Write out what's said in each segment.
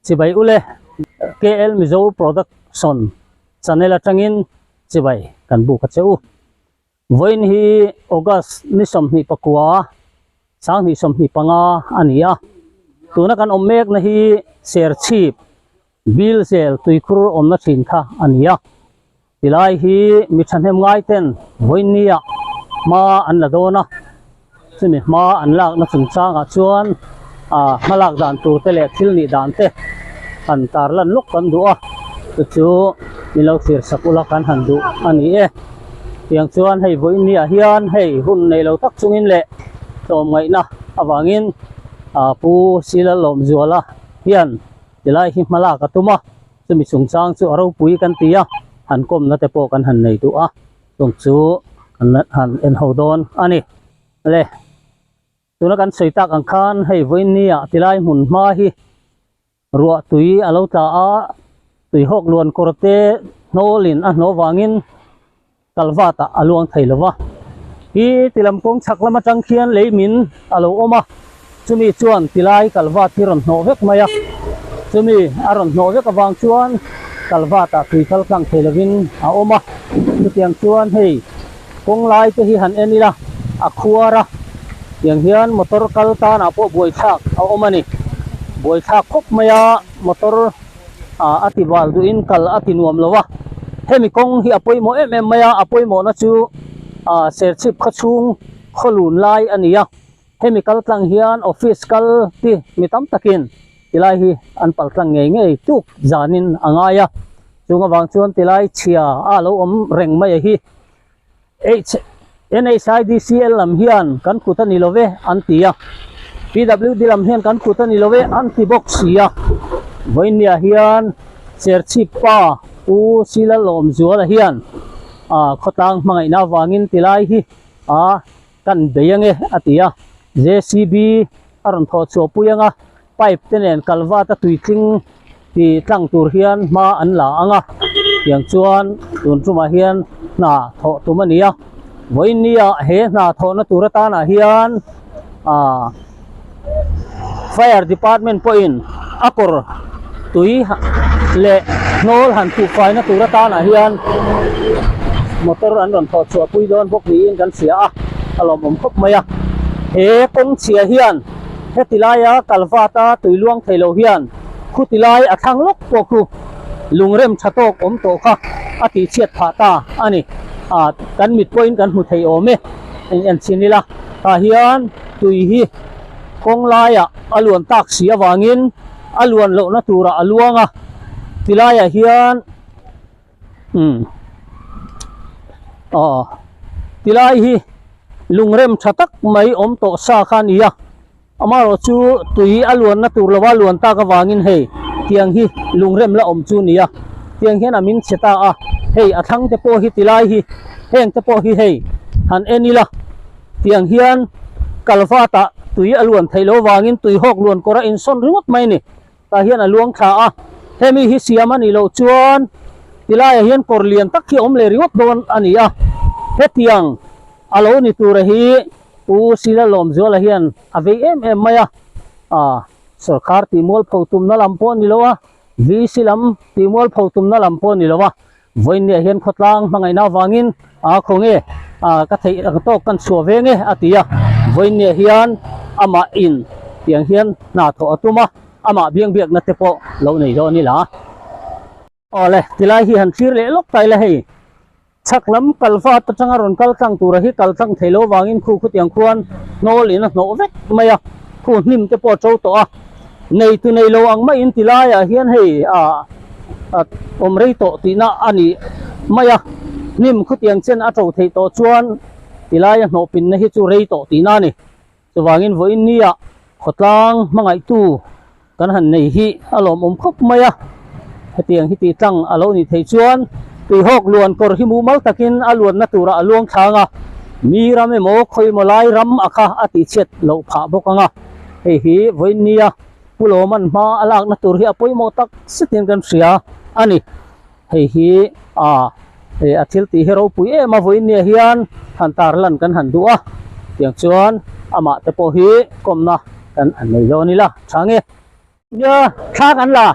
Chibai ule KL Mizo Production channel atangin chibai kan buk a che u. Vawiin hi August ni 29 2025 a ni a, tuna kan awm mekna hi Serchhip Bilzel tuikhur awmna thin kha a ni a. Tilai hi mi thahnem ngai ten vawiinnia hma an la dawn a, chumi hma an lakna chungchangah chuan ah hma lak dan tur te leh thil nih dan te han tarlan lawk kan duh a, chu chu min lo thlir sak ula kan han duh a ni e. Tiang chuan hei vawiinniah hian hei hun nei lo tak chungin leh tlawmngaihna avangin ah Pu Silalawmzuala hian tilai hi hma lak a tum a. Chumi chungchang chu a ropui kan ti a, han kawmna te pawh kan han nei duh a, chung chu kan han en ho dawn a ni. Le, tuna kan sawi tak ang khan hei vawiinnia tilai hmun hma hi ruah tui a lo tla a, tuihawk luan kawr te hnawlin a hnawh vangin kalvat ah a luang thei lo va. Hi tilam kawng chhak lam atang khian lei min a lo awm a, chumi chuan tilai kalvat hi rawn hnawh vek mai a, chumi a rawn hnawh vek avang chuan kalvat ah tui kal tlang thei lovin a awm a, chutiang chuan hei kawng lai te hi han en ila a khuar a, tiang hian motor kal tan ah pawh buaithlak a awm a ni, buaithlak khawp mai a motor. a ti bal duhin kal a ti nuam lo a, hemi kawng hi a pawimawh em em mai a, a pawimawhna chu ah Serchhip khaw chhung khaw lun lai a ni a, hemi kal tlang hian office kal te mi tam takin tilai hi an pal tlang ngei ngei tuk zanin a ngai a, chung avang chuan tilai chhia a lo awm reng mai a hi. NHIDCL lam hian kan kut a ni lo ve an ti a, PWD lam hian kan kut a ni lo ve an ti bawk si a. Vawiinniah hian Serchhip pa Pu Silalawmzuala hian khawtlang hmangaihna avangin tilai hi a kan bei ange a ti a, JCB a rawn thawh chhuah pui anga pipe te nen kalvat a tuitling ti tlang tur hian hma an la ang a, tiang chuan tun tumah hian hna thawh tum a ni a, vawiinnia he hna thawhna tur atanah hian ah fire department pawhin a kawr tui leh hnawl han tuhfaina tur atanah hian motor an rawn thawh chhuah pui dawn bawk niin kan hria a, a lawmawm khawp mai a, he kawng chhia hian. Heti laia kalvata tui luang thei lo hian khuti lai a thlang lawk pawh khu lungrem tha tawk awm tawh kha a tihchhiat phah ta a ni. Ah, kan mit pawhin kan hmu thei awm e, eng en chhin ila tah hian tui hi kawng laiah a luan tak si avangin a luan lohna turah a luang a, ti laiah hian umm aw ti lai hi lungrem tha tak mai awm tawh sa kha a ni a amaherawh chu tui a luanna tur lova luan tak avangin hei tiang hi lungrem la awm chu a ni a tiang hian a min chhe ta a hei a thlang te pawh hi ti lai hi heng te pawh hi hei han en ila tiang hian kalvat ah tui a luan theih loh avangin tui hawk luan kawr a insawn ringawt mai a ni. Tah hian a luang thla a, hemi hi siam a nih loh chuan tilaiah hian kawr lian tak hi a awm leh ringawt dawn a ni a, hetiang a lo ni tura hi Pu Sila Lawmzuala hian a vei em em mai a, ah sorkar tihmualpho tumna lam pawh a ni lo a, VC lam tihmualpho tumna lam pawh a ni lo a, Vawiinniah hian khawtlang hmangaihna avangin a khaw nge a ka theih ang tawk kan chhuah ve nge a ti a, vawiinniah hian amah in tiang hian hna thawh a tum a, amah biangbiakna te pawh lo nei dawn ila. Awle, tilai hi han thlir leh lawk ta ila hei, chhak lam kalvat atanga rawn kal tlang tura hi kal tlang thei lo vangin khu khutiang khuan hnawl in a hnawh vek mai a, khu hnim te pawh a to tawh a, Nei tu nei lo ang maiin ti laiah hian hei a awm rei tawh tihna a ni mai a, hnim khutiang chen a to theih tawh chuan ti laia hnawhpinna hi chu rei tawh tihna a ni. Chuvangin vawiin nia khawtlang hmangaihtu kan han nei hi a lawmawm khawp mai a, hetiang hi tih tlang a lo nih theih chuan tuihawk luan kawr hi mumal takin a luanna turah a luang thlang a, mi ram emaw khawi emaw lai ram a kha a tihchhiat loh phah bawk ang a. Hei hi vawiinnia Pu Lawman hma a lakna tur hi a pawimawh tak zetin kan hria a ni. Hei hi a a thil tih hi ropui em a vawiinnia hian han tarlan kan han duh a, tiang chuan amah te pawh hi kawmna kan han nei dawn ila tha nge. Nia, thla kan la.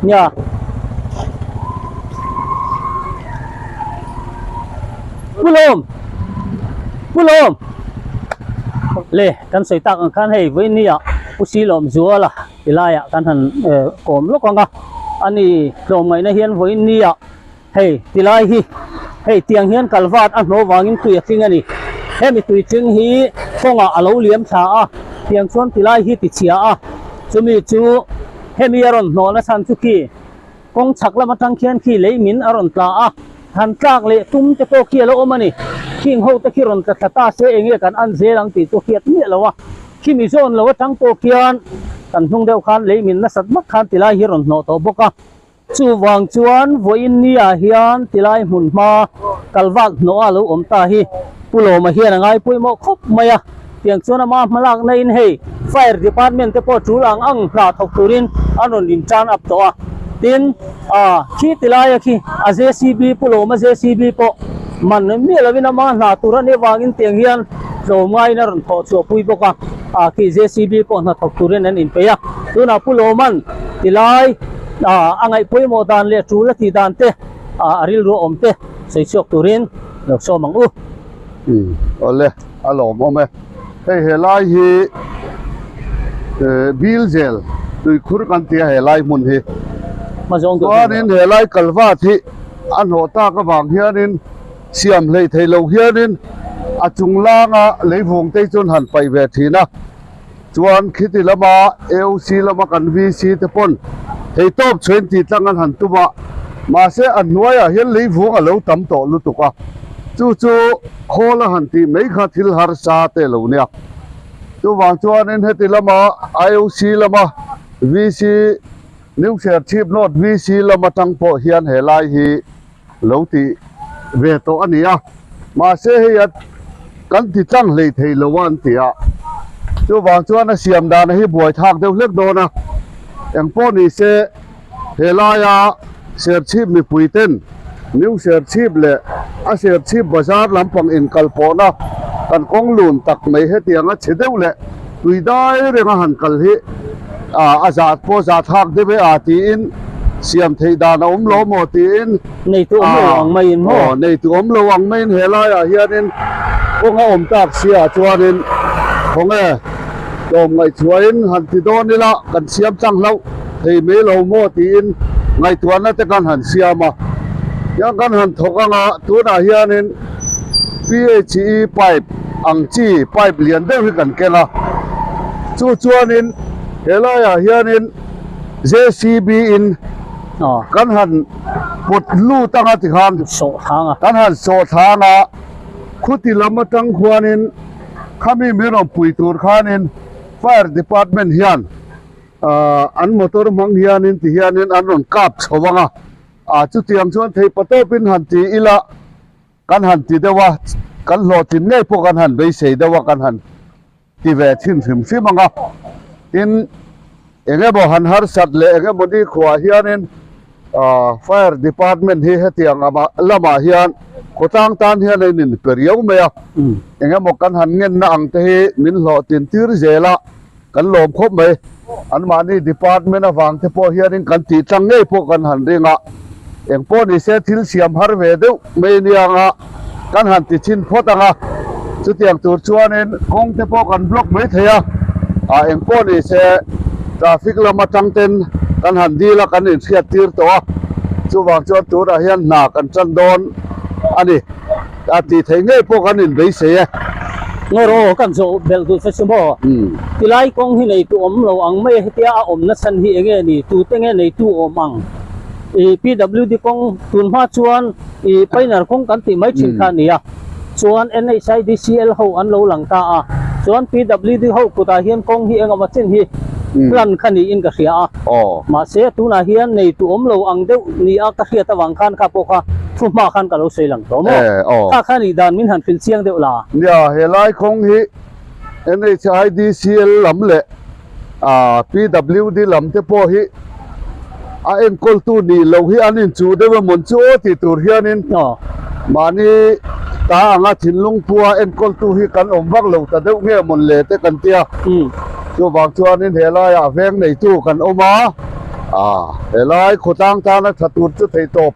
Nia. Pu Lawm! Pu Lawm! Le, kan sawi tak ang khan hei vawiin nia Pu Silawm Zuala ti laiah kan han kawm lawk ang a. Ani tlawmngaihna hian vawiin nia Hei ti lai hi hei tiang hian kalvat a hnawh vangin tui a tling a ni. Hemi tui tling hi kawngah a lo liam thla a, tiang chuan ti lai hi ti chhia a. Chumi chu hemi a rawn hnawhna chhan chu khi kawng chhak lam atang khian khi lei min a rawn tla a, han tlak leh tum te pawh khi a lo awm a ni. Khing ho te khi rawn tla thla ta se enge kan an zel ang tih chu hriat miah lo a. Khimi zawn lo atang pawh khian kan hnung deuh khan lei min nasat vak khan ti lai hi rawn hnawh tawh bawk a. Chuvang chuan vawiin nia hian tilai hmun hma kalvak hnawh a lo awm ta hi Pu Lawma hian a ngai pawimawh khawp mai a, tiang chuan ama hmalakna in hei Fire Department te pawh tul ang ang hna thawk turin an rawn in turn up tawh a, tin ah khi tilaia khi a JCB Pu Lawma JCB pawh man miah lovin ama hna tur a nih avangin tiang hian tlawm ngaiin a rawn thawh chhuah pui bawk a, ah khi JCB pawh hna thawk turin an inpeih a, tunah Pu Lawma'n tilai. A ngaih pawimawh dan leh tul a tih dan te, a rilru a awm te sawi chhuak turin lo sawm ang u. Awle, a lawmawm e. Hei helai hi Bilzel tuikhur kan ti a helai hmun hi. Chuanin helai kalvat hi a hnawh tak avang hianin siam hleih theih loh hianin a chung langa leivung te chuan han paih ve thin a. Chuan khiti lama AOC lama kan VC te pawn thei tawp chhuain tih tlang an han tum a, mahse a hnuaiah hian leivung a lo tam tawh lutuk a, chu chu khawl a han tih mai kha thil harsa te lo nia. Chuvang chuanin heti lama IOC lama VC New Serchhip North VC lam atang pawh hian helai hi lo ti ve tawh a ni a, mahse hei a kan ti tlang hlei thei lo a an ti a, chuvang chuan a siam dana hi buai thlak deuh hlek dawn a, engpawh ni se helaia Serchhip mipui ten New Serchhip leh a Serchhip bazar lampang inkal pawhna kan kawng lun tak mai hetiang a chhe deuh leh tui dai renga han kal hi a zah pawh zah thlak deuh e a tiin siam theih dan a awm lo maw tiin Neitu awm lo ang maiin maw? Aw, neitu awm lo ang maiin he laiah hianin kawng a awm tak sia chuanin khawnge tlawm ngaihchhuahin han ti dawn ila kan siam tlang hlauh thei mai lo maw tiin ngaihtuahna te kan han siam a, tiang kan han thawk anga tunah hianin PHE pipe ang chi pipe lian deuh hi kan ken a, chu chuanin helaiah hianin JCB in kan han pawt lut anga tikhan kan han sawh thlang a, khuti lam atang khuanin khami min rawn pui tur khanin fire department hian an motor hmang hianin ti hianin an rawn kap chho anga, chutiang chuan theihpatawpin han ti ila. Kan han ti deuh a, kan hlawhtlin ngei pawh kan han beisei deuh a, kan han ti ve thin hrim hrim ang a. Tin, eng emaw han harsat leh eng emaw ni khuaah hianin Fire Department hi hetiang lamah hian khawtlang tan hian a inpe riau mai a. Eng emaw kan han ngenna ang te hi min hlawhtlin tir zel a, kan lawm khawp mai. Anmahni department avang te pawh hianin kan tih tlang ngei pawh kan han ring a, eng pawh ni se thil siam har ve deuh mai nia anga kan han ti chhin phawt ang a, chutiang tur chuanin kawng te pawh kan block mai thei a, ah eng pawh ni se traffic lam atang ten kan han dil a kan inhriat tir tawh a, chuvang chuan tunah hian hna kan tan dawn a ni. A tih theih ngei pawh kan inbeisei e. Ngaw rawh kan zawh belh duh che chu maw? Tilai kawng hi neitu awm lo ang mai a hetia a awmna chhan hi enge ni? Tute nge neitu awm ang? I PWD kawng tun hma chuan i Pioneer kawng kan tih mai thin kha a ni a. Chuan NHIDCL ho an lo lang ta a. Chuan PWD ho kutah hian kawng hi engemaw chin hi plan kha niin ka hria a. Mahse tunah hian neitu awm lo ang deuh ni a ka hriat avang khan kha pawh kha Thu hma khan ka lo sawi lang tawh maw? Kha kha nih dan min han hrilh chiang deuh la. Nia, helai kawng hi NHIDCL lam leh PWD lam te pawh hi a enkawltu nih loh hi an inchuh deuh emawn chu aw tih tur hianin Mahni ta anga thinlung pua enkawltu hi kan awm vak lo ta deuh nge mawn le te kan tia. Chuvang chuanin helaiah veng neitu kan awm a, helai khawtlang tana tha tur chu theihtawp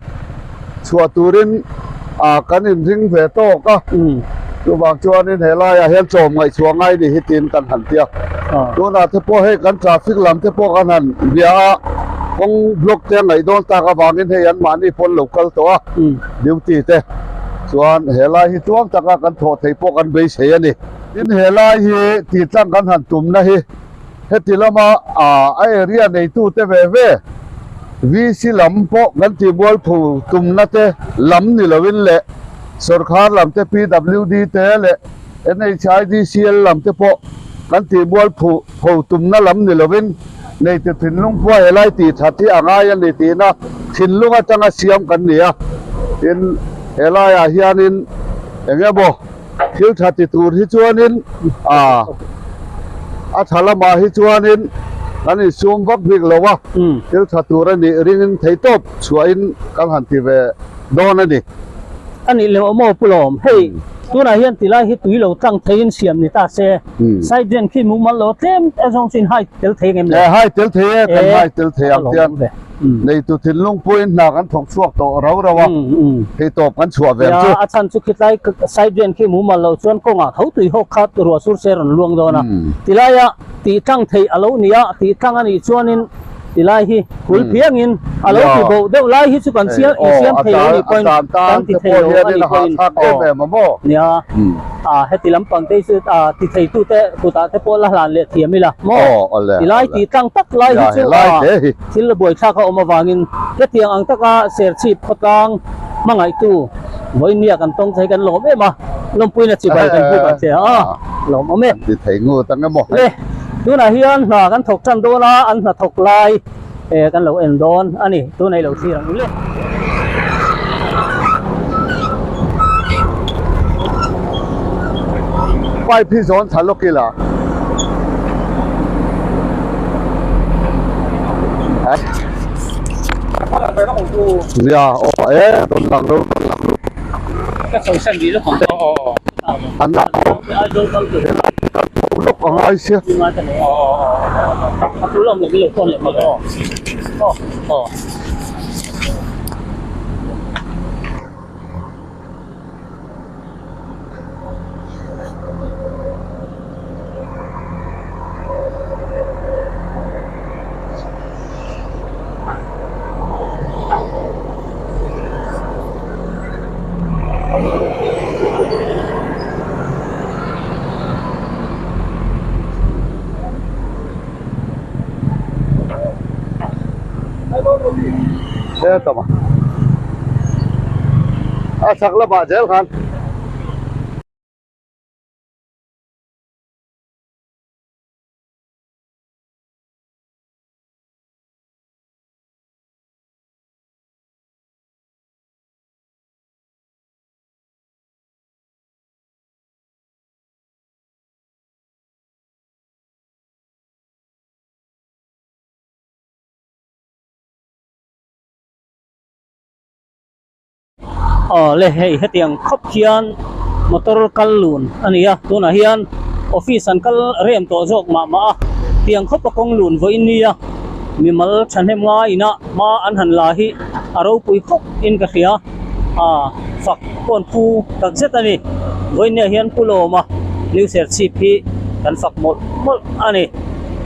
chhuah turin kan inring ve tawk a. Chuvang chuanin helaiah hian chawm ngaihchhuah ngai ni hi tiin kan han tia. Tunah te pawh hei kan traffic lam te pawh kan han bia a, kawng block te a ngaih dawn tak avangin hei anmahni pawn lo kal tawh a. Duty te chuan helai hi tluang taka kan thawh theih pawh kan beisei a ni. Tin helai hi tih tlang kan han tumna hi heti lama a area neitu te ve ve VC lam pawh kan tih mualphu tumna te lam ni loin leh sawrkhar lam te PWD te leh NHIDCL lam te pawh kan tih mualphu pho tumna lam ni loin Neite thinlung pua helai tih that hi a ngai a ni tihna thinlung atanga siam kan ni a. Tin, helaiah hianin eng emaw thil tha ti tur hi chuanin a a tha lamah hi chuanin kan insum vak bik lo a, thil tha tur a nih ringin theihtawp chhuahin kan han ti ve dawn a ni. A nih leh awm aw Pu Lawm, hei tunah hian tilai hi tui lo tlang theiin siam ni ta se, side drain khi mumal lo tlem te zawng chu in hai tel thei ngem le? E hai tel thei e, kan hai tel thei ang hian neitu thinlung pawhin hna kan thawk chhuak tawh rau rau a, hei tawp kan chhuah ve ang chu. A chhan chu khitlai side drain khi mumal lo chuan kawngah tho tui hawk kha ruah sur se rawn luang dawn a, tilaia tih tlang theih a lo ni a, tih tlang a nih chuanin tilai hi hul phiangin a lo ti boh deuh lai hi chu kan siam insiam thei lo a nih pawhin kan ti thei lo a nih pawhin aw nia a heti lampang te hi chu a ti thei tu te kutah te pawh la hlan leh thiam ila maw tilai tih tlang tak lai hi chu a thil buaithlak a awm avangin hetiang ang taka serchhip khawtlang hmangaihtu vawinia kan tawng thei kan lawm em a lawmpuina chibai kan buk ang che a lawmawm e. Ti thei ngut ang emaw. Le tunah hian hna kan thawk tan dawn a an hna thawk lai eh kan lo en dawn a ni tunah i lo thlir ang u le. Pipe hi zawn tha lawk ila. Nia aw e rawn lang lo rawn lang lo. Ka sawi san rih lawk ang. An lawk a ngai sia. A chak lamah zel khan. Aw le hei hetiang khawp hian motor kal lun a ni a tunah hian office an kal rem tawh zawk mah mah a tiang khawp a kawng lun vawiin nia mimal thahnem ngaiin a hma an han la hi a ropui khawp in ka hria a fak pawn phu tak zet a ni vawiin nia hian pu lawma new serchhip hi kan fak mawlh mawlh a ni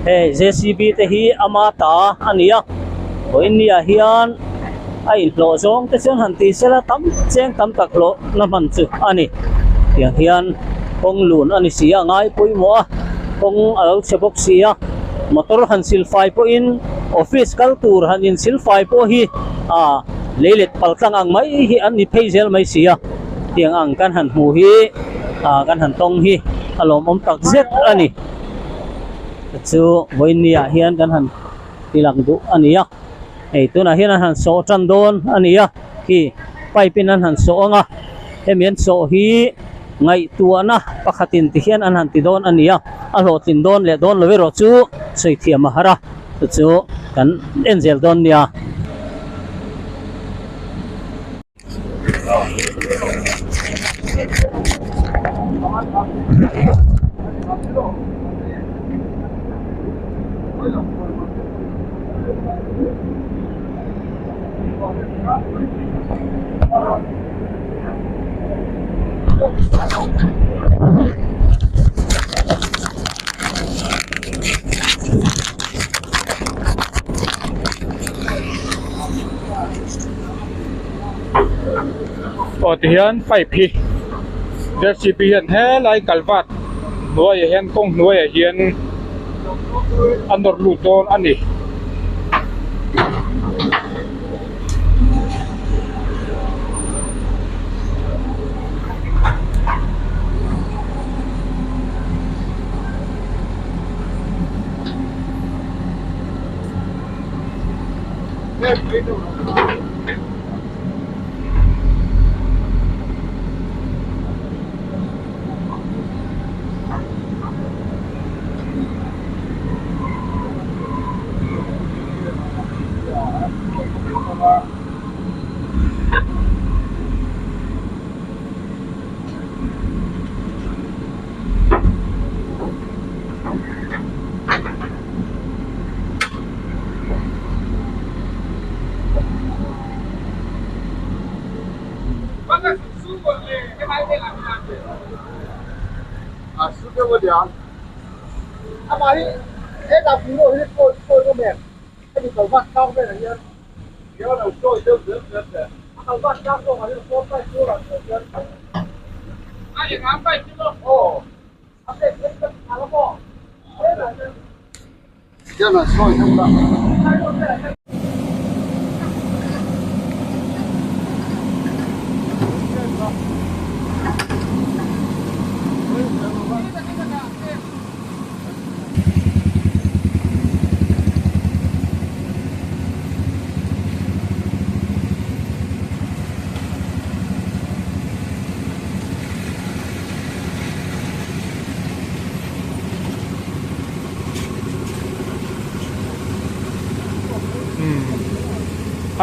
hei J C B te hi ama ta a ni a vawiin nia hian. A inhlawh zawng te chuan han tih sela tam cheng tam tak hlawh na hman chu a ni. Tiang hian kawng lun a ni si a, ngai pawimawh a, kawng a lo chhe bawk si a, motor han silfai pawhin office kal tur han insilfai pawh hi a leilet paltlang ang mai hi an ni phei zel mai si a, tiang ang kan han hmuh hi ah kan han tawng hi a lawmawm tak zet a ni. Chu vawiinniah hian kan han tilang duh a ni a. Hei tunah hian an han sawh tan dawn a ni a khi pipe in an han sawh ang a hemi an sawh hi ngaihtuahna pakhatin ti hian an han ti dawn a ni a a hlawhtlin dawn leh dawn lo erawh chu sawi thiam a har a chu chu kan en zel dawn nia. Aw tihian pipe hi jcb hian helai kalvat hnuaiah hian kawng hnuaiah hian a nawr lut dawn a ni.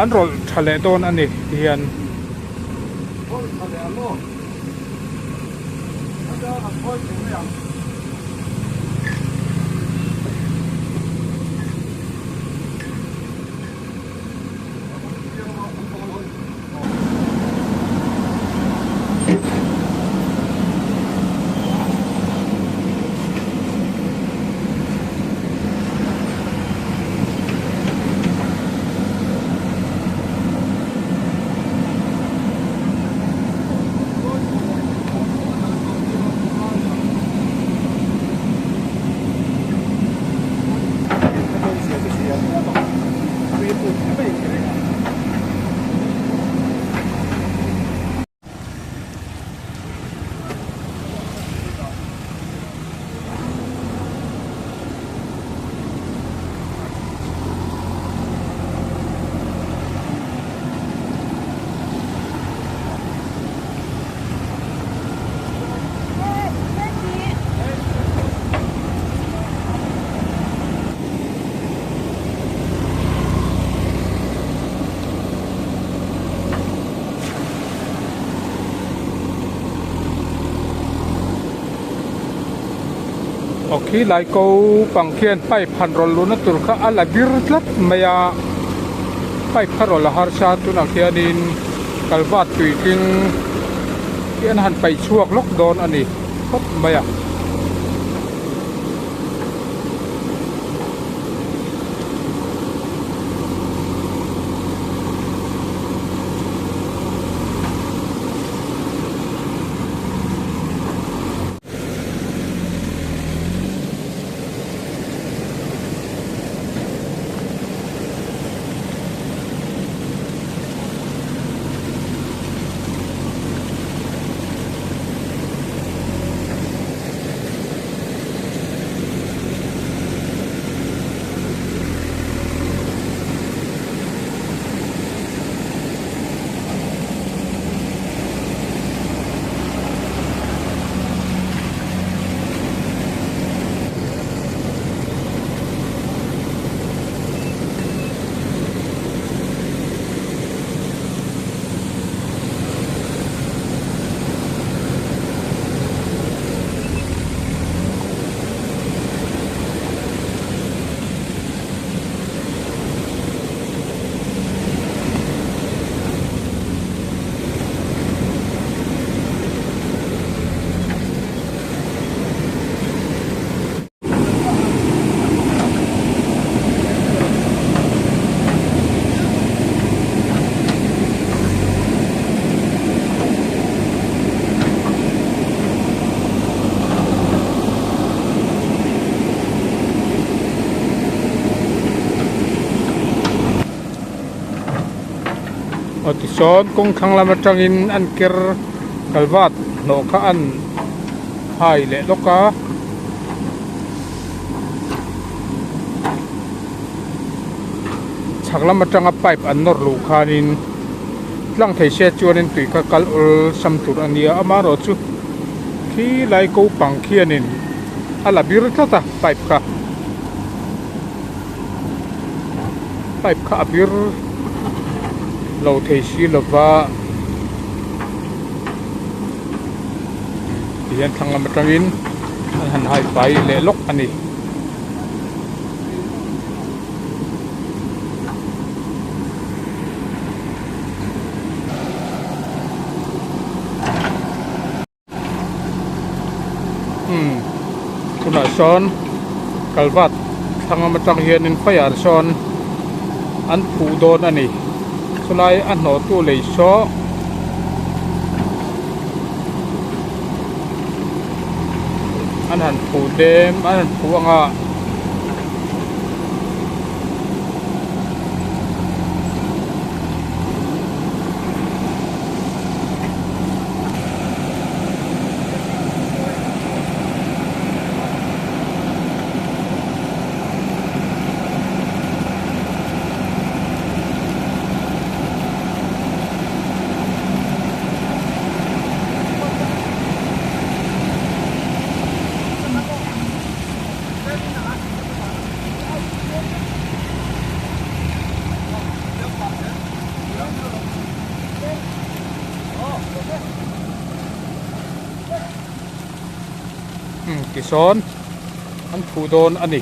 An rawlh tha leh dawn a ni ti hian. Aw khi lai ko pang khian pipe han rawlh luhna tur kha a la dir tlat mai a pipe kha rawlh a harsa tunah khianin kalvat tuitling hi an han paih chhuak lawk dawn a ni khawp mai a. Tichuan kawng thlang lam atangin an ker kalvat hnawh kha an hai leh lawk a. Chhak lam atanga pipe an nawr luh khanin tlang thei se chuanin tui kha kal awlsam tur a nia amaherawh chu khi lai ko pang khianin a la bir tlat a pipe kha pipe kha a bir lo thei si lova tihian thlang lam atangin an han hai fai leh lawk a ni. Umm tunah sawn kalvat thlang lam atang hianin fire sawn an phuh dawn a ni chulai a hnawhtu lei saw an han phuh dem an han phuh ang a. Tisawn an phuh dawn a ni.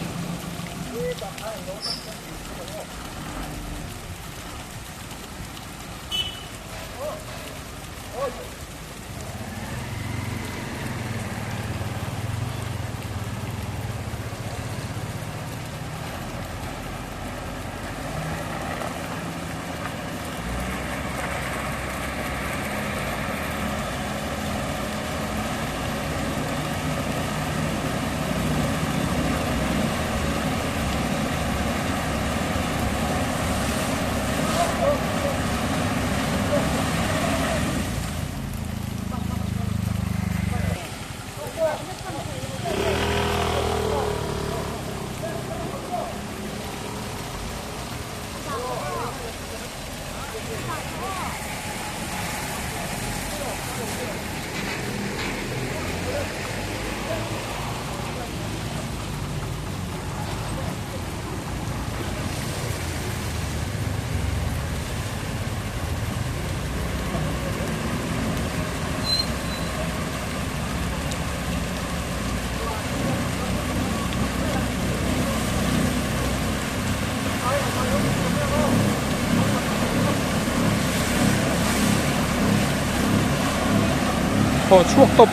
Thaw chhuak tawp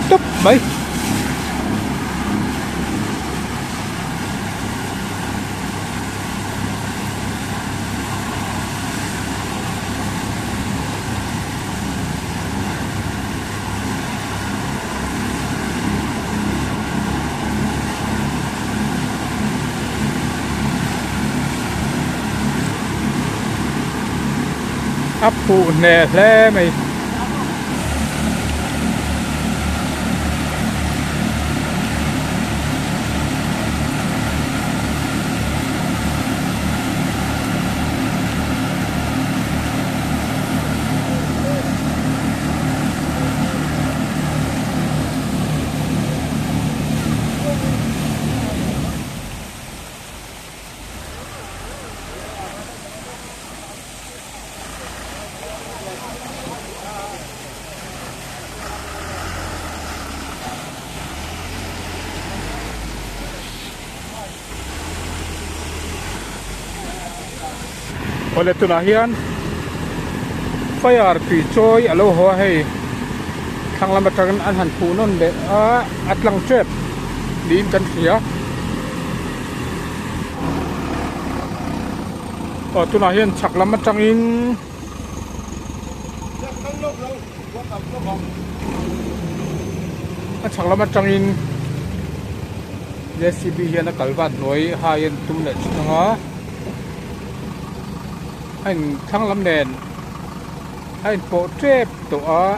tawp mai. A phuh hneh hle mai. Awle tunah hian fire tui chawi a lo haw a hei thlang lam atangin an han phuh nawn leh a a tlang tep niin kan hria. Aw tunah hian chhak lam atangin a chhak lam atangin jcb hian a kal vat hnuai hai a tum leh thin ang a a in thlang lam nen. A inpawh tep tawh a.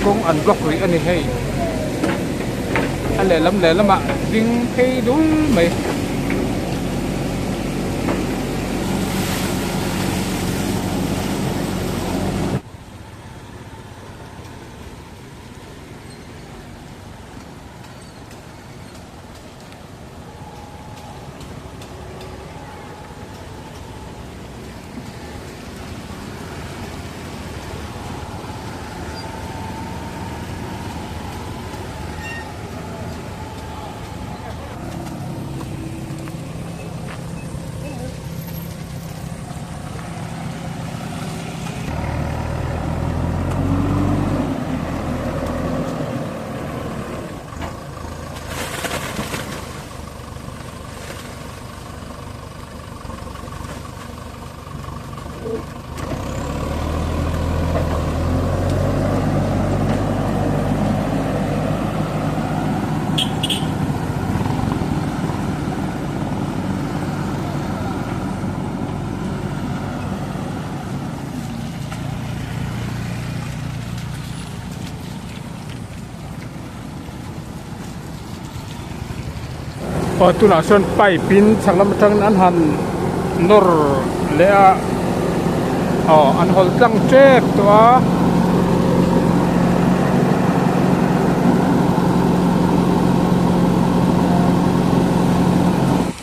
Kawng an block rih a ni hei a lehlam lehlamah ding phei dul mai. Aw tunah sawn pipe in chhak lam atangin an han nawr leh a aw an hawl tlang tep tawh a.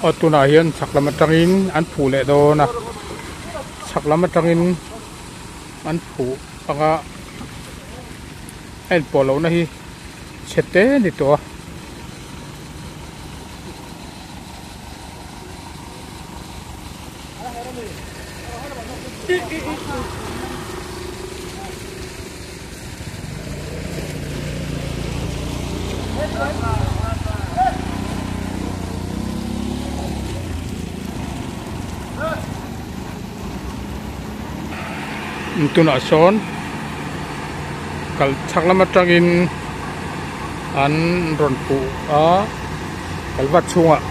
Aw tunah hian chhak lam atangin an phuh leh dawn a chhak lam atangin an phuh ang a a inpawh lohna hi chhe te a ni tawh a. Tunah sawn kal chhak lam atangin an rawn puh a kalvat chhungah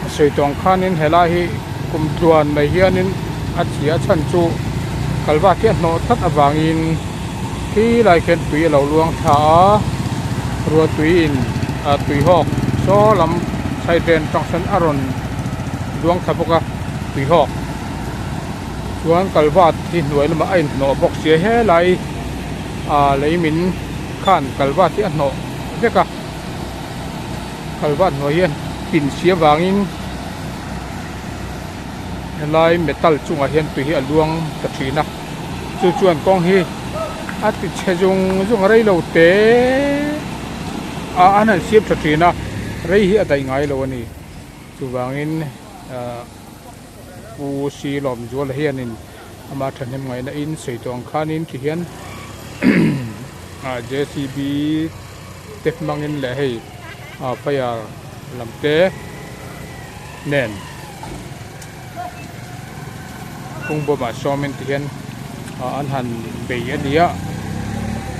a sawi tawh ang khanin helai hi kum tluan mai hianin a chhia a chhan chu kalvat hi a hnawh tlat avangin khi lai khian tui a lo luang thla a ruahtui in ah tui hawk saw lam side vel atang sawn a rawn luang thla bawk a tui hawk chuan kalvat hi hnuai lamah a inhnawh bawk sia helai ah lei min khan kalvat hi a hnawh vek a kalvat hnuai hian pin si avangin helai metal chungah hian tui hi a luang ta thin a chu chuan kawng hi a ti chhe zung zung a rei lo te a an han siam tha thin a rei hi a daih ngai lo a ni chuvangin ah Pu Silawmzuala hianin ama thahnem ngaihna in sawi tawh ang khanin ti hian. Ah JCB te hmangin leh hei ah fire lam te nen kawng bawmah sawmin ti hian ah an han bei a ni a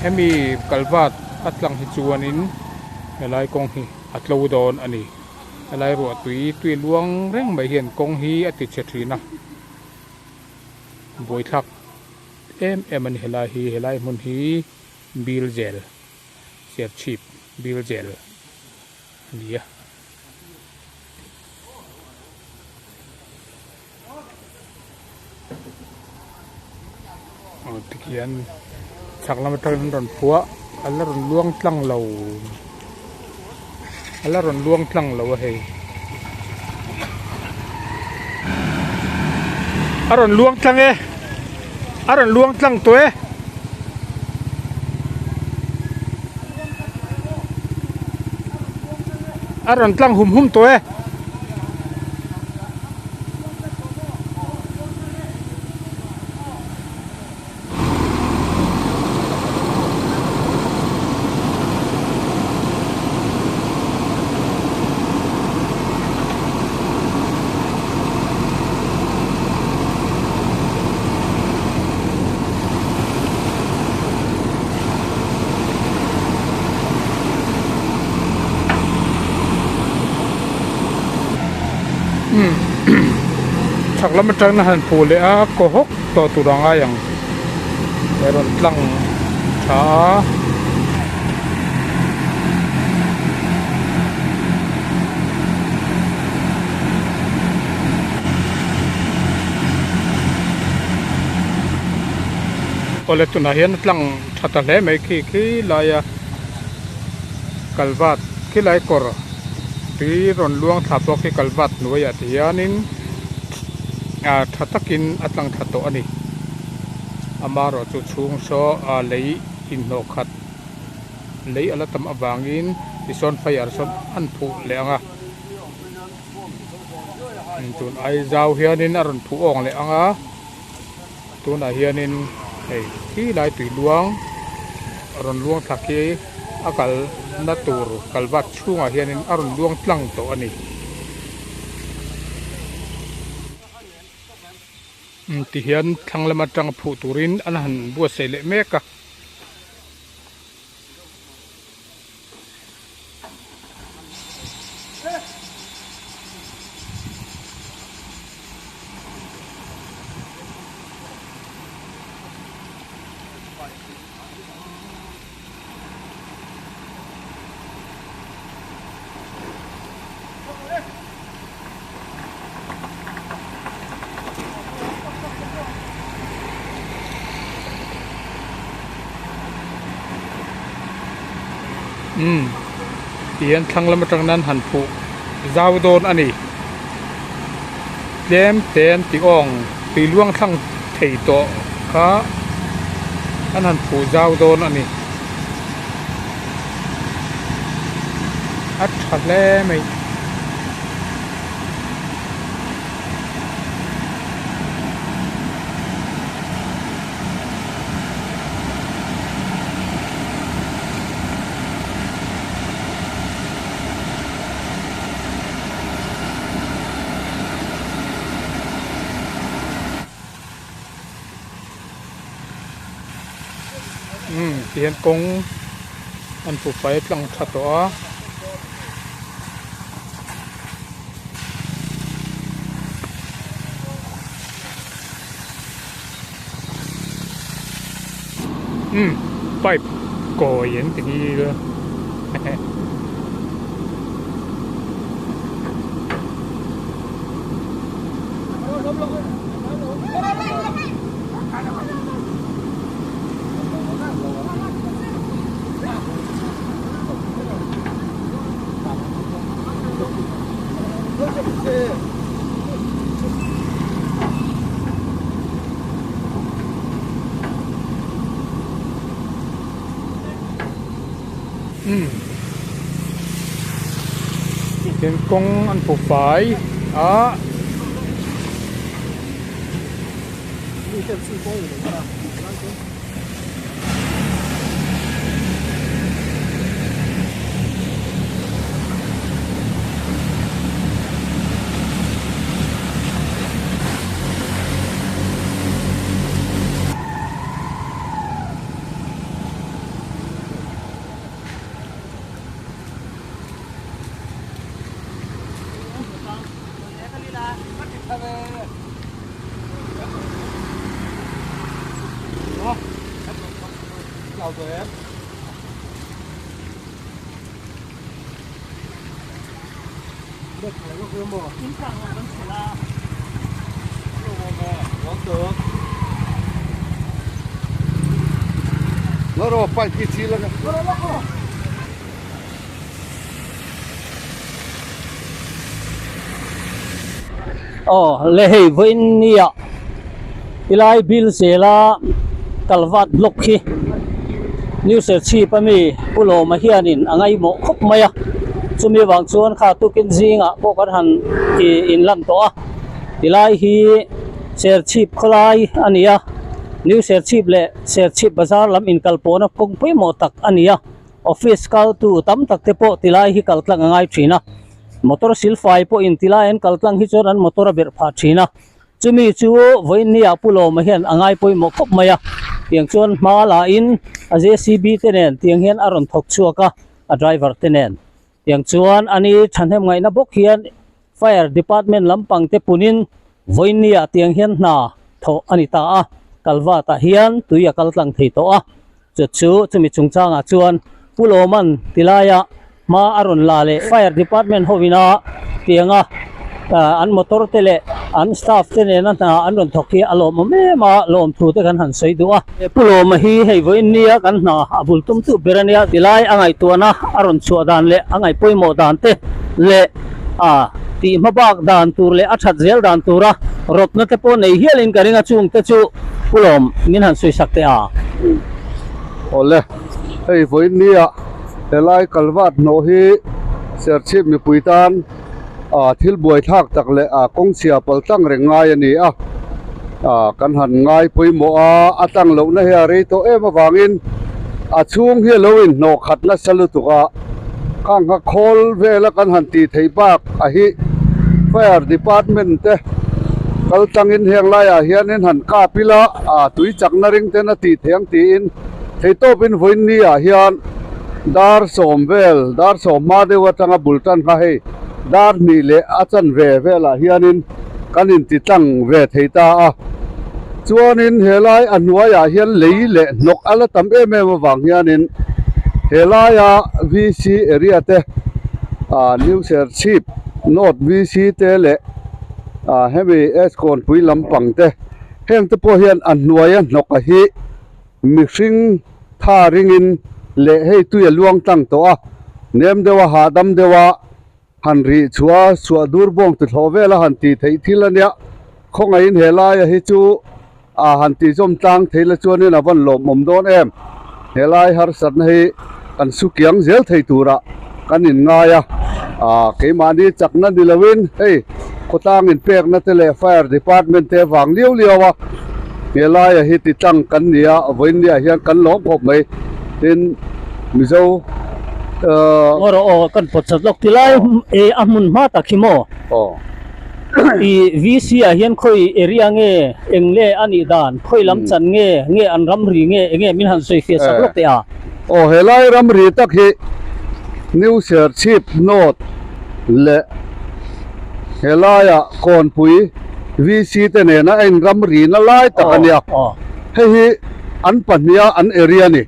hemi kalvat a tlang hi chuanin helai kawng hi a tlo dawn a ni helai ruah tui tui luang reng mai hian kawng hi a ti chhe thin a buaithlak em em a ni helai hi helai hmun hi bil zel serchhip bil zel a ni a. Aw tikhian chhak lam atangin an rawn phuah a la rawn luang tlang lo a la rawn luang tlang lo a hei a rawn luang tlang e a rawn luang tlang tawh e. A rawn tlang hum hum tawh e. Chhak lam atangin a han phu leh a kaw hawk tawh tur a ngai ang he rawn tlang tha a. Awle tunah hian a tlang tha ta hle mai khi khi laia kalvat khilai kawr tui rawn luang thla pawh khi kalvat hnuaiah ti hianin ah tha takin a tlang thla tawh a ni amaherawhchu chhung saw ah lei inhnawh khat lei a la tam avangin tisawn fire sawn an phuh leh ang a. Tun ai zau hianin a rawn phuh awng leh ang a tunah hianin hei khi lai tui luang a rawn luang thla khi a kalna tur kalvat chhungah hianin a rawn luang tlang tawh a ni. Tihian thlang lam atanga phuh turin an han buatsaih leh mek a. Umm tihian thlang lam atang nan han phuh zau dawn a ni tlem te an ti awng tui luang thlang thei tawh kha an han phuh zau dawn a ni a tha hle mai. Umm tihian kawng an pu fai tlang tha tawh a. Umm pipe kawi an ti hi Umm tin kawng an hmu fai a. Aw le hei vawiin nia tilai bil zela kalvat block hi new serchhip ami Pu Lawma hianin a ngaihmawh khawp mai a chumi avang chuan kha tukin zingah pawh kan han ih inlan tawh a tilai hi serchhip khawlai a ni a new serchhip leh serchhip bazar lam inkal pawhna kawng pawimawh tak a ni a office kaltu tam tak te pawh tilai hi kal tlang a ngai thin a. Motor silfai pawhin tilai an kal tlang hi chuan an motor a berh phah thin a, chumi chu vawiinniah Pu Lawma hian a ngai pawimawh khawp mai a, tiang chuan hma lahin a JCB te nen tiang hian a rawn thawk chhuak a, a driver te nen. Tiang chuan ani thahnem ngaihna bawk hian Fire Department lampang te punin vawiinniah tiang hian hna thawh a ni ta a, kalvat ah hian tui a kal tlang thei tawh a. Chu chu chumi chungchangah chuan Pu Lawman tilaia hma a rawn la leh Fire Department hovina tianga an motor te leh an staff te nena hna an rawn thawk hi a lawmawm em a, lawmthu te kan han sawi duh a. Pu Lawma hi hei vawiin nia kan hna a bul tum tu ber a nia, tilai a ngaihtuahna a rawn chhuah dan leh a ngaihpawimawh dan te leh a tih hmabak dan tur leh a that zel dan tura rawtna te pawh nei hialin ka ring a, chungte chu Pu Lawm min han sawi sak teh a. Awle, hei vawiin nia helai kalvat hnawh hi Serchhip mipui tan ah thil buai thlak tak leh ah kawngchhia pal tlang reng ngai a ni a, ah kan han ngai pawimawh a, a tlang lohna hi a rei tawh em avangin a chhung hi a lo inhnawh khat nasa lutuk a, khang kha khawl vela kan han tih theih bak a hi fire department te kal tlangin heng laiah hianin han kap ila ah tui chakna ring ten a tih theih ang tiin theitawpin vawiin ni ah hian dar sawm vel dar sawm hma deuh atanga bul tan kha hei dar hnih leh a chanve velah hianin kan inti tlang ve thei ta a chuanin helai a hnuaiah hian lei leh hnawk a la tam em em avang hianin helaia V_C area te ah new serchhip north V_C te leh ah hemi Escon pui lampang te heng te pawh hian a hnuaia hnawk a hi mihring tha ringin leh hei tui a luang tlang tawh a nem deuh a hahdam deuh a. Han rih chhuah suah dur bawng ti thlawh vel a han tih theih thil a nia, khawngaihin he laia hi chu ah han tih zawm tlang thei la chuanin a van lawmawm dawn em, he lai harsatna hi kan su kiang zel thei turah kan inngai a, ah keimahni chakna ni loin hei khawtlang inpekna te leh fire department te vang liau liau a, he laia hi ti tlang kan ni a, vawiinniah hian kan lawm khawp mai, tin Mizo. Ngaw rawh aw kan pawt chat lawk tilai e a hmun hma tak hi maw i VC ah hian khawi area nge eng nge a nih dan khawi lam chan nge nge an ramri nge enge min han sawi fiah sak lawk teh a. Aw helai ramri tak hi New Serchhip North leh helaia Kawnpui VC te nena a in ramri na lai tak a nia hei hi an pahniha an area a ni.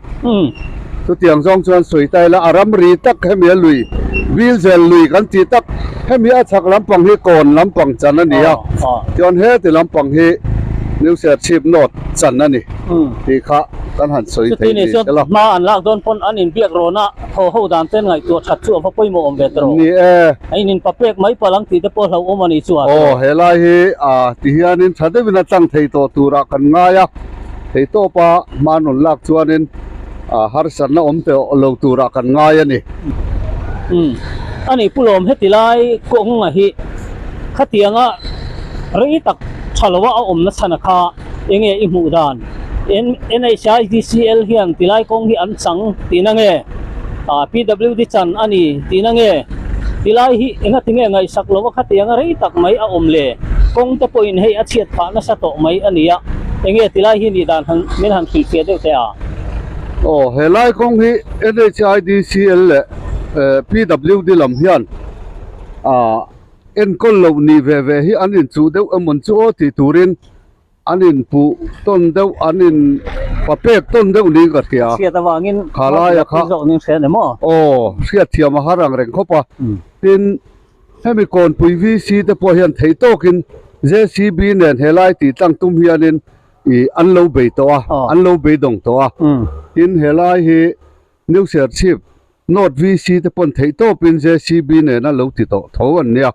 Chutiang zawng chuan sawi ta ila a ramri tak hemi a lui Bilzel lui kan tih tak hemi a chhak lampang hi kawn lampang chan a ni a chuan heti lampang hi New Serchhip North chan a ni tih kha kan han sawi thei ni sela. Hma an lak dawn pawn an inbiak rawn a thaw ho dan ten ngaihtuah that chu a va pawimawh awm ve ta rawh. Ni e. A in inpapek mai palh ang tih te pawh hlauhawm a nih chu a. Aw helai hi ti hianin tha deuhin a tlang thei tawh turah kan ngai a. Theitawpa hma rawn lak chuanin harsatna awm teh lo turah kan ngai a ni. Umm a nih Pu Lawm heti lai kawnga hi khatianga rei tak tha loa a awmna chhan a kha enge i hmuh dan? NHIDCL hian tilai kawng hi an chang tihna nge? PWD chan a ni tihna nge? Tilai hi engati nge ngaihsak loa khatianga rei tak mai a awm le? Kawng te pawhin hei a chhiat phah nasa tawh mai a ni a. Enge tilai hi nih dan han min han hrilhfiah deuh teh a? Aw, helai kawng hi NHIDCL leh PWD lam hian ah Enkawl loh ni ve ve hi an inchuh deuh emawn chu aw tih turin an inpuh tawn deuh, an in papek tawn deuh niin ka hria. Hriat avangin Kha laia kha zawk ning hria ni maw? Aw, hriat thiam a har ang reng khawp a. Tin, hemi kawnpui VC te pawh hian thei tawkin JCB nen helai tih tlang tum hianin ih an lo bei tawh a, an lo beidawng tawh a. Tin, helai hi New Serchhip North VC te pawn theih tawpin JCB nena lo ti tawh tho an nia.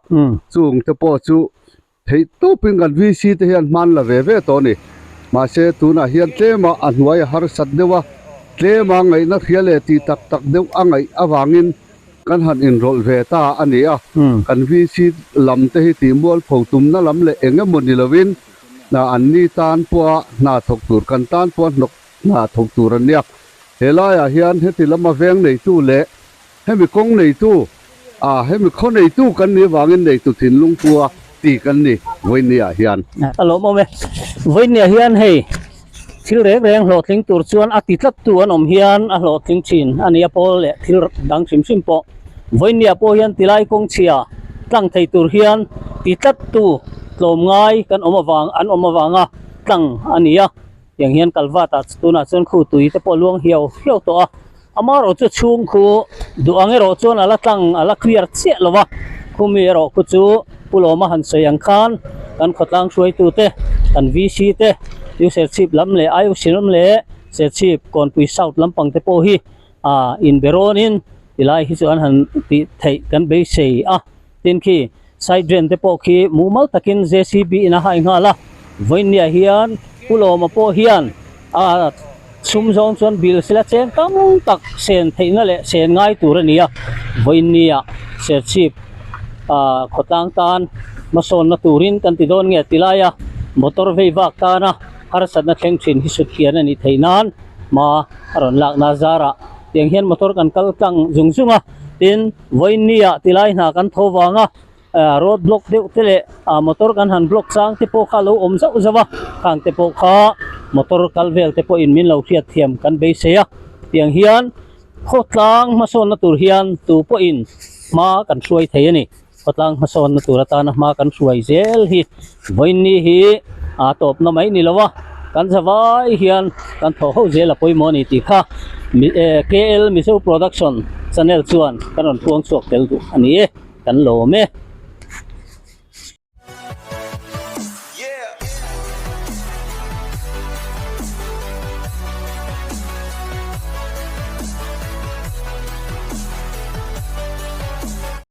Chung te pawh chu theih tawpin kan VC te hian hman la ve ve tawh a ni. Mahse tunah hian tlema a hnuai a harsat deuh a, tlema ngaihna hria leh tih tak tak deuh a ngaih avangin kan han inrawlh ve ta a ni a. Kan VC lam te hi tih mualpho tumna lam leh eng emaw ni lovin an ni tan pawha hna thawk tur kan tan pawha hnawk hna thawk tur an nia. He laiah hian heti lama veng neitu leh hemi kawng neitu, ah hemi khaw neitu kan nih avangin neitu thinlung pua ti kan ni Vawinia hian. A lawmawm e. Vawinia hian hei thil reng reng hlawhtling tur chuan a ti tlat tu an awm hian a hlawhtling thin a nia pawl leh thil dang hrim hrim pawh. Vawinia pawh hian tilai kawng chhia tlang thei tur hian ti tlat tu tlawmngai kan awm avang an awm avanga tlang a ni a. Tiang hian kalvat ah tunah chuan khu tui te pawh a luang hiau hiau tawh a, amaherawh chu chhung khu duh ang erawh chuan a la tlang a la clear chiah lo va, khumi erawh khu chu Pu Lawma han sawi ang khan kan khawtlang hruaitu te, kan VC te, New Serchhip lam leh IOC lam leh Serchhip Kawnpui South lampang te pawh hi ah inbe rawnin tilai hi chu an han tih theih kan beisei a, tin khi Side drain te pawh khi mumal takin JCB in a hai nghal a, vawinia hian Pu Lawma pawh hian a chhum zawng chuan bill sila cheng tam tak sen theihna leh sen ngai tur a ni a, vawinia Serchhip ah khawtlang tan hmasawnna turin kan ti dawn nge ti laia motor vei vak tana harsatna thleng thin hi sut hian a nih theih nan hma a rawn lakna zarah tiang hian motor kan kal tlang zung zung a, tin. Vawiinnia tilai hna kan tho vang a, road block deuh te leh motor kan han block chang te pawh kha a lo awm zauh zauh a, khang te pawh kha motor kal vel te pawhin min lo hriat thiam kan beisei a, tiang hian khawtlang hmasawnna tur hian tu pawhin hma kan hruai thei a ni, khawtlang hmasawnna tur atana hma kan hruai zel hi vawiinni hi a tawpna mai ni lo a, kan zavai hian kan thaw ho zel a pawimawh a ni tih kha KL Mizo Production channel chuan kan rawn puang chhuak tel duh a ni e, kan lawm e.